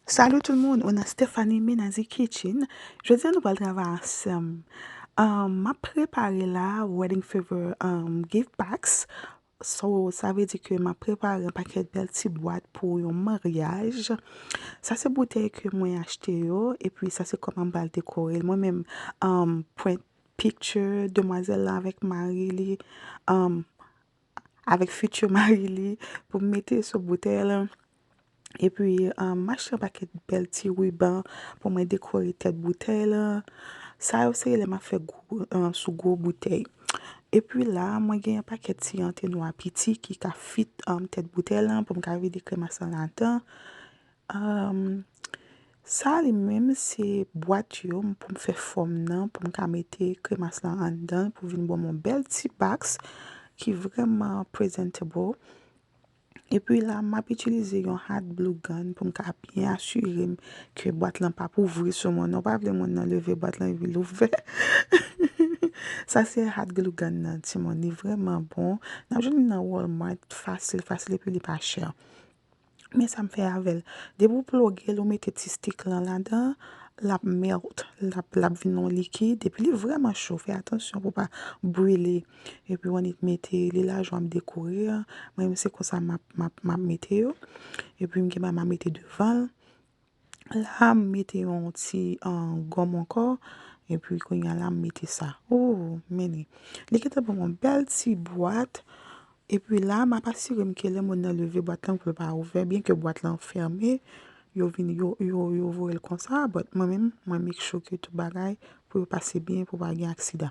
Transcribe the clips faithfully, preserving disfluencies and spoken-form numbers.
Salut tout le monde, ou nan Stephanie Menazi Kitchen. Jodi a nou pral travay ansanm. Um, m ap prepare la Wedding Favor um, gift packs. So, sa vle di ke m ap prepare yon pakèt bèl ti bwat pou yon maryaj. Sa se boutèy ke mwen achte yo, epi sa se kòman m pral dekore l. Mwen menm, um, print picture demwazèl la avèk mari li, um, avèk future mari li pou m mete sou boutèy la. Epi, um, m achte yon pakèt bèl ti riban pou mwen dekore tèt boutèy la. Sa yo se lè m ap fè gwo, um, sou gwo boutèy. Epi la, mwen gen yon pakèt ti antennwa piti ki ka fit, um, tèt boutèy la pou m ka vide kremas lan ladan. Um, sa li menm se bwat yo pou m fè fòm nan, pou m ka mete kremas lan anndan, pou vin ban m yon bèl ti box ki vrèman presentable. Epi la, m ap itilize yon hot glue gun pou m ka byen asire m ke bwat lan p ap ouvri sou mwen. Non, w pa vle moun nan leve bwat lan epi l ouvè. Sa se hot glue gun nan, timoun. Li vrèman bon. N ap jwenn li nan Walmart fasil, fasil, epi li pa chè. Men sa m fè avè l. Depi w ploge l, ou mete ti stick lan ladan, l ap melt, l ap, l ap vin yon likid, epi li vrèman cho, fè atansyon pou w pa brile. Epi w annik mete li la, jan w ap dekore a. Mwen menm se konsa m ap, m ap, m ap mete yo. Epi m gen bagay m ap mete devan l. La, m mete yon ti, um, gonm ankò. Epi kounye a la, m mete sa. Oh, men li. Li gentan ban m yon bèl ti bwat. Epi la, m ap asire m ke lè moun nan leve bwat lan pou l pa ouvè, byen ke bwat lan fèmen, yo vin, yo, yo, yo voye l konsa, but mwen menm, mwen make sure ke tout bagay pou yo pase byen, pou pa gen aksidan.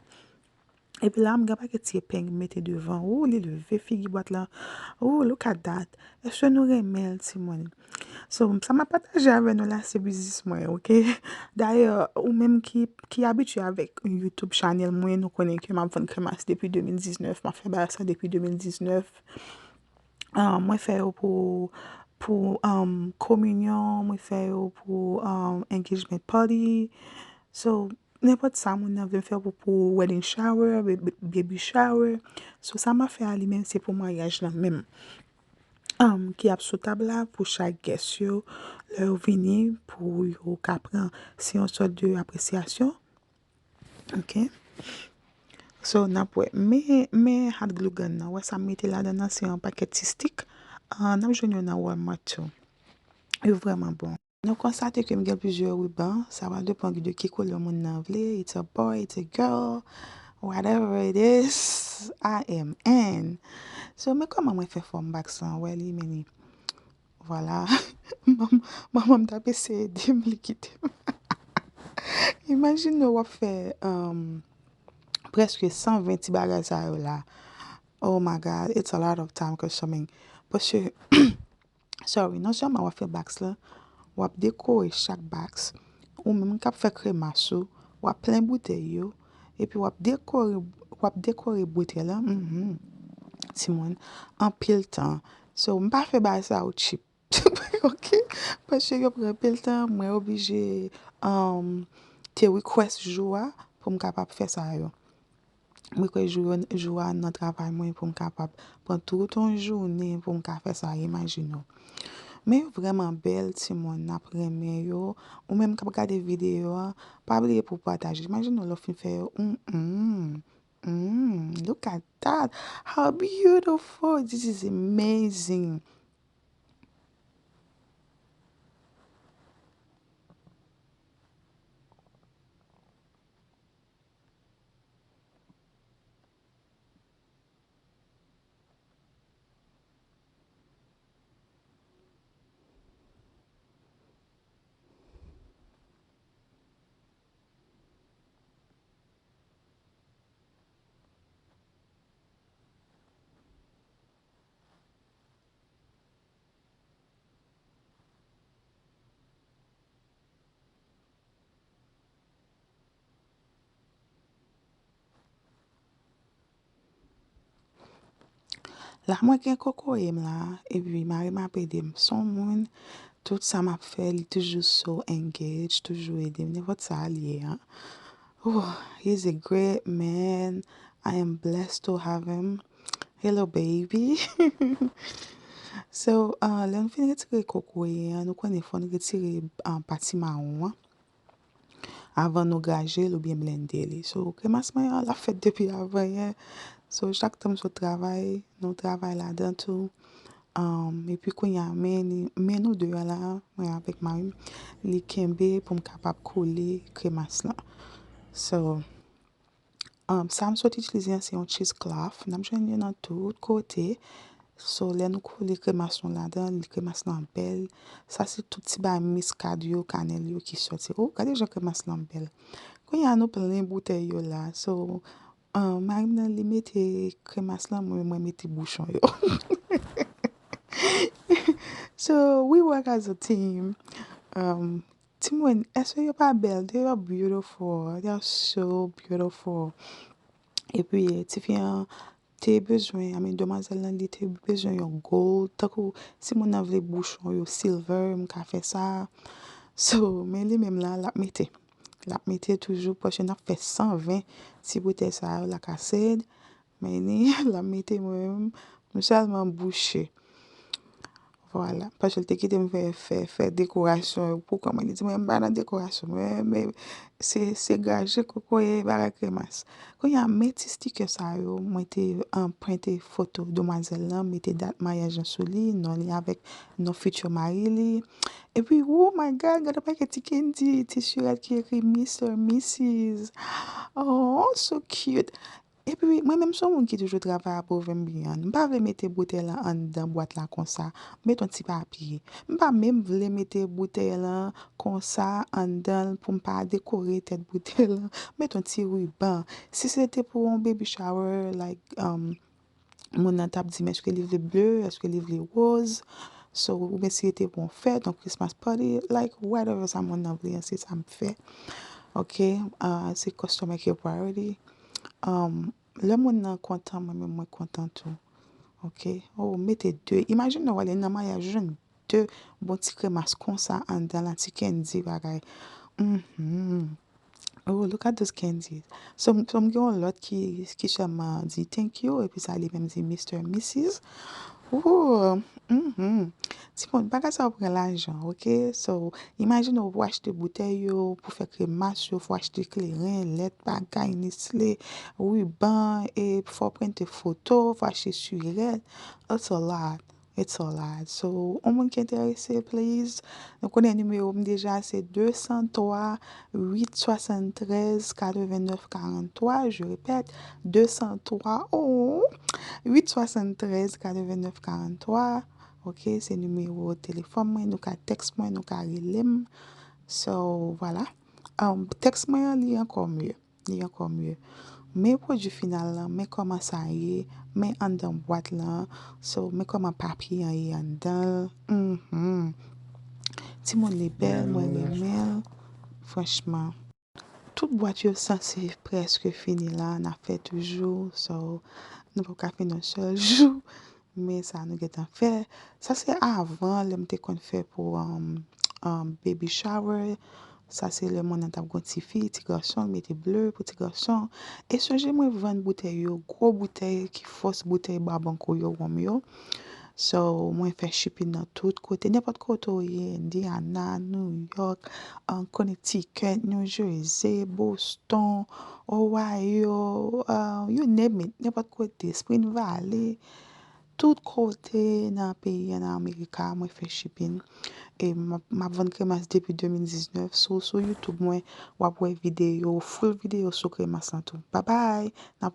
Epi la, m gen pakèt ti epeng m mete devan. Ou, li leve figi bwat lan. Ou, look at that. Èske nou renmen l, timoun? So, sa m ap pataje avè nou la, se biznis mwen, oke? Dayè, ou menm ki, ki abitye avèk YouTube channel mwen, nou konnen ke m ap vann kremas depi de mil diznèf, m ap fè bagay sa depi de mil diznèf. Ah, mwen fè yo pou, pou, um, kominyon, mwen fè yo pou, um, engagement party. So, nenpòt sa moun nan vle m fè pou, pou wedding shower, ba-, ba-, baby shower. So, sa m ap fè a li menm, se pou maryaj lan menm. Um, ki ap sou tab la pou chak guest yo, lè yo vini, pou yo ka pran, se yon sòt de apresyasyon. Ok. So, n ap wè. Men, men hot glue gun nan. Wè sa m mete ladan nan, se yon pakèt ti stick. Ah, n ap jwenn yo nan Walmart tou. Yo vrèman bon. Nou konstate ke m gen plizyè riban. Sa va depann de ki koulè moun nan vle. It's a boy, it's a girl, whatever it is, I am in. So, men kòman mwen fè fòm box lan, wè li, men li. Vwala. Manm-, manman m t ap eseye ede m, li kite m. Imajine w ap fè, um, prèske san ven ti bagay sa yo la. Oh my God, it's a lot of time consuming. Paske, sorry, non sèlman w ap fè box la, w ap dekore chak box. Ou menm k ap fè kremas ou, w ap plen boutèy yo, epi w ap dekore, w ap dekore boutèy la, mhm, timoun, anpil tan. So, m pa fè bagay sa yo cheap. Ok? Paske yo pran anpil tan, mwen oblije, um, te request jou a pou m kapab fè sa yo. M request jou, jou a nan travay mwen pou m kapab pran tout yon jounen pou m ka fè sa, imajine w. Men yo vrèman bèl, timoun, n ap renmen yo. Ou menm k ap gade videyo a, pa bliye pou w pataje. Imajine w lè w fin fè yo. Mm, mm, mm, look at that. How beautiful. This is amazing. La mwen gen kokoye m la, epi mari m ap ede m. Se yon moun, tout sa m ap fè, li toujou so engaged, toujou ede m, nenpòt sa l ye an. Oh, he's a great man. I am blessed to have him. Hello, baby. So, uh, lè nou fin retire kokoye an, nou konnen fò n retire uh, pati mawon an avan nou graje l oubyen blende li. So, kremas mwen an, l ap fèt depi avan yè. So, chak tan m sot travay, nou travay ladan tou. Um, epi kounye a, men, men nou de a la, mwen avèk mari m, li kenbe pou m kapab kole kremas lan. So, um, sa m sot itilize an, se yon cheesecloth. N ap jwenn yo nan tout kote. So, lè nou kole kremas nou ladan, li kremas lan bèl. Sa se tout ti bagay miskad yo, kanèl yo ki sòti. Oh, gade jan kremas lan bèl. Kounye a, nou plen boutèy yo la. So, um, mari m nan, li mete kremas lan, mwen, mwen mete bouchon yo. So, we work as a team. Um, timoun, èske yo pa bèl? They are beautiful. They are so beautiful. Epi, tifi an te bezwen, I mean, demwazèl lan, li te bezwen yon gold. Tankou, si moun nan vle bouchon yo silver, m ka fè sa. So, men li menm la, l ap mete. L ap mete toujou, paske n ap fè san ven ti boutèy sa yo, like I said. Men ni, l ap mete mwen menm, m sèlman bouche. Vwala. Paske l te kite m fè, fè, fè dekorasyon yo pou kò mwen. Li di mwen, m pa nan dekorasyon. Men, men, se, se graje kokoye bagay kremas. Kounye a, men ti stikè sa yo, mwen te anprente foto demwazèl lan, mete dat maryaj lan sou li, non li avèk non future mari li. Epi, oh my God, gade pakèt ti candy, ti sirèt ki ekri Mister, Missus. Oh, so cute. Epi, mwen menm se yon moun ki toujou travay a Provenbian. M pa vle mete boutèy lan anndan bwat la konsa. M met yon ti papye. M pa menm vle mete boutèy lan konsa anndan l pou m pa dekore tèt boutèy lan. M met yon ti riban. Si se te pou yon baby shower, like, um, moun nan t ap di m èske li vle ble, èske li vle woz. So, oubyen si se te pou yon fèt, yon Christmas party, like, whatever sa moun nan vle an, se sa m fè. Ok, uh, se customer care priority. Um, Lè moun nan kontan, mwen menm mwen kontan tou. Ok? Oh, mete de. Imajine w ale nan maryaj, jwenn de bon ti kremas konsa anndan la, ti candy bagay. Mhm. Oh, look at those candies. So, m- so m gen yon lòt ki, ki sèlman di thank you, epi sa li menm di Mister, Missus. Oh, mhm. Timoun, bagay sa yo pran lajan, ok? So, imajine w pou achte boutèy yo, pou fè kremas yo, fò achte kleren, lèt, bagay, Nestle, riban, e fò prente foto, fò achte sirèt. It's a lot. It's a lot. So, yon moun ki enterese, please, nou konnen nimewo m deja, se de san twa, uit swasann trèz, katrevennnèf karanntwa. Je répète, de san twa, oh, uit swasann trèz, katrevennnèf karanntwa. Ok, se nimewo telefòn mwen, nou ka tèks mwen, nou ka rele m. So, vwala. Um, tèks mwen an, li ankò mye. Li ankò mye. Men pwodui final lan, men kòman sa ye, men anndan bwat lan. So, men kòman papye an ye anndan l. Mhm. Timoun, li bèl, mwen renmen l. Franchman. Tout bwat yo sanse prèske fini la, n ap fè toujou. So, nou pap ka fini yon sèl jou. Men sa nou gentan fè. Sa se avan lè m te konn fè pou um, um, baby shower. Sa se lè moun nan t ap gon tifi, ti gason, l mete ble pou ti gason. E sonje mwen vann boutèy yo, gwo boutèy ki fòs boutèy Barbancourt yo, wonm yo. So, mwen fè shipping nan tout kote, nenpòt kote w ye, Indiana, New York, um, Connecticut, New Jersey, Boston, Ohio, uh, you name it, nenpòt kote, Spring Valley. Tout kote nan peyi an, nan Amerika, mwen fè shipping. E m ap, m ap vann kremas depi de mil diznèf. Si w sou YouTube mwen, w ap wè videyo, full videyo sou kremas lan tou. Babay! N ap